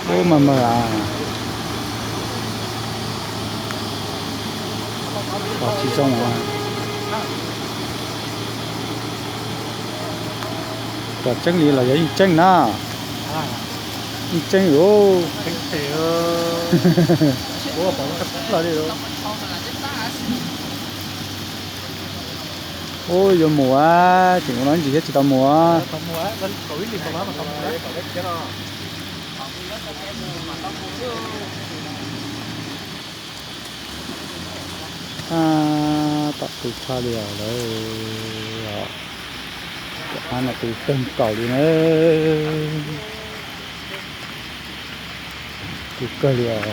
Ub, mas mas a, pom tsis zoo a. Cov tseeb li los yog yeej tseej na. Yeej tseej u. Ub, yuav mus a, tseem ua no ntsis thiab tsis tau mus a. Tom tu tshaj li os lawm. Cov qab no tu kawg nkaus li na. Tu kawg li os.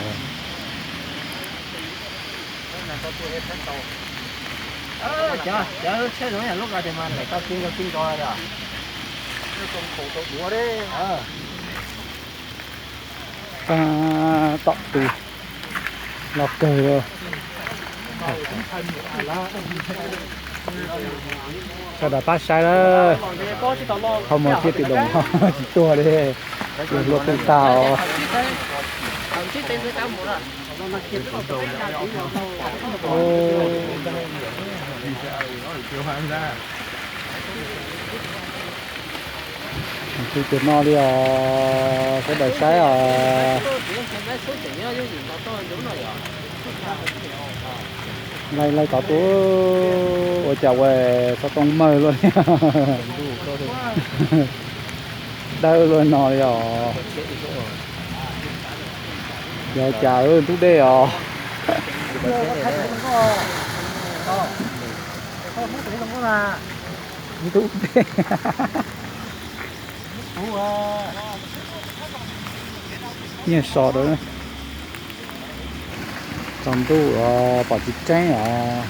Tom tu los kawg li. Sawv daws pab saib lawm, qhov muag thiab tis doos tsis tuag li, hlua tu tag os. Tus tias no li os, sawv daws saib os. Laij laij tod tuaj, ua cas ua xov tooj mawg luaj li. Dawb luaj no li os. Yog cas ntub dej os. Ntub dej. Nyiaj so rau. Tsaus ntuj pom tsis tseeb os.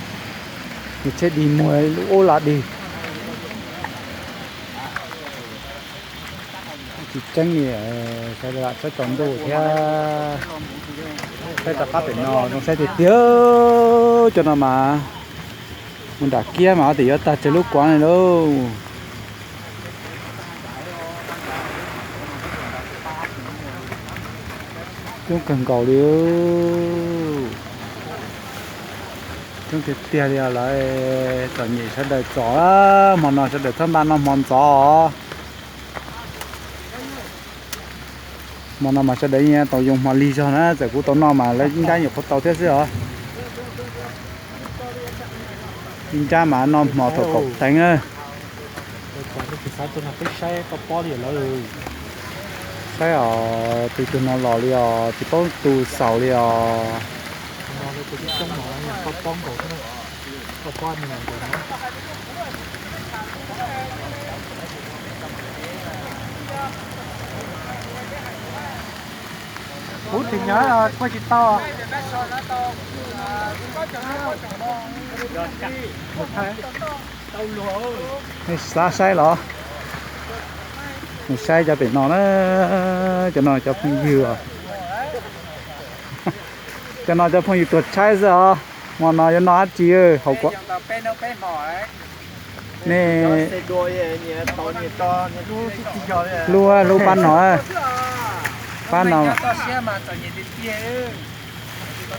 Yus tsheb dig muag lub ub la dig. Tsis tseeb li, saib lam saib tsaus ntuj thiab. Saib rov qab pem no zoo saib tiag tiag. Cov no mas mus nram kiab mas tias yuav tag tsawg lub kuav li lauj. Coob kawg nkaus li. Coob tiag tiag li os lawv. Txom nyem sawv daws txom, hmo no sawv daws txhob npaj noj hmo ntxov. Hmo no mas sawv daws yeej tau yoo hmo lig zog na, txawm kuv tau noj mas lawv nrab nyuam qhuav tau thiab xwb os. Ib nrab mas noj hmo thaum kaum teev na. Saib os, tus tus no los li os, tsis paub tu xaus li os. Kuv tsis nyob, kuj tsis tau. Nej xav saib los? Mus saib cov pem no na, cov no cov phooj ywg os. Cov no cov phooj ywg tuag tshaib xwb os. Hmo no yuav noj dab tsi haus kuav? Nej hlub, hlub pab no, pab no.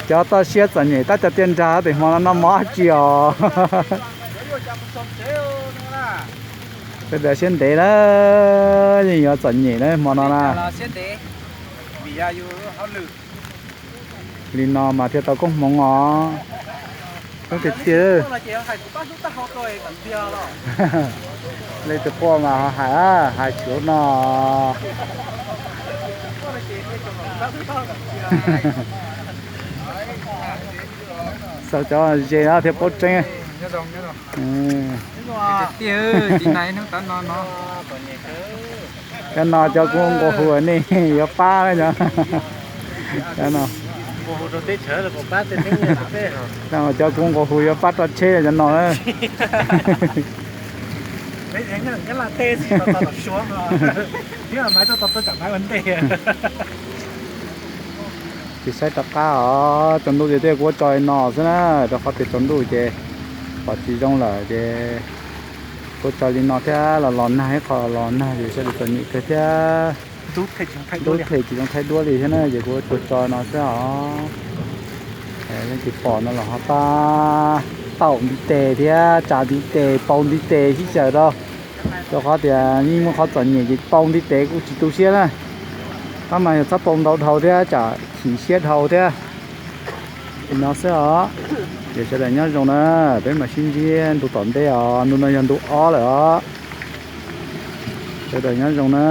Cov toj siab txom nyem tab cov tiaj nrag, tes hmo no noj mov dab tsi os? Sawv daws siab ntev na, yeej yuav txom nyem na hmo no na. Li no mas thiaj tau koob hmoov os. Koob tiag tiag. Leej twg quaj mas ho hais, hais tsis ua no. Xav cov ze no thiaj paub tseeb. Cov no cov kuv nqua hu nej yuav pab no. Cov kuv nqua hu yuav pab rau tsheb cov no. Ces saib rov qab os, tsaus ntuj ces thiaj kuv tso li no xwb na, rau qhov tias tsaus ntuj ces pom tsis zoo lawm ces kuv tso li no thiab, los los nag ib qho los nag ces sawv daws txom nyem kawg thiab. Ntub them tsis zoo thaij duab li thiab na, ces kuv tsuas tso no xwb os. Leej twg pom no los ho pab taum ntiv tes thiab tsa ntiv tes, pauv ntiv tes sib xyaw rau, rau qhov tias yeej muaj qhov txom nyem ces pauv ntiv tes kuj tsis tu siab na. Tab mas yog txhob pauv ntau dhau thiab tsam chim siab dhau thiab. Li no xwb os. Ces sawv daws nyob zoo na, peb mam sib ntsib ntu tom ntej os, ntu no yog ntu ob lawm os. Sawv daws nyob zoo na.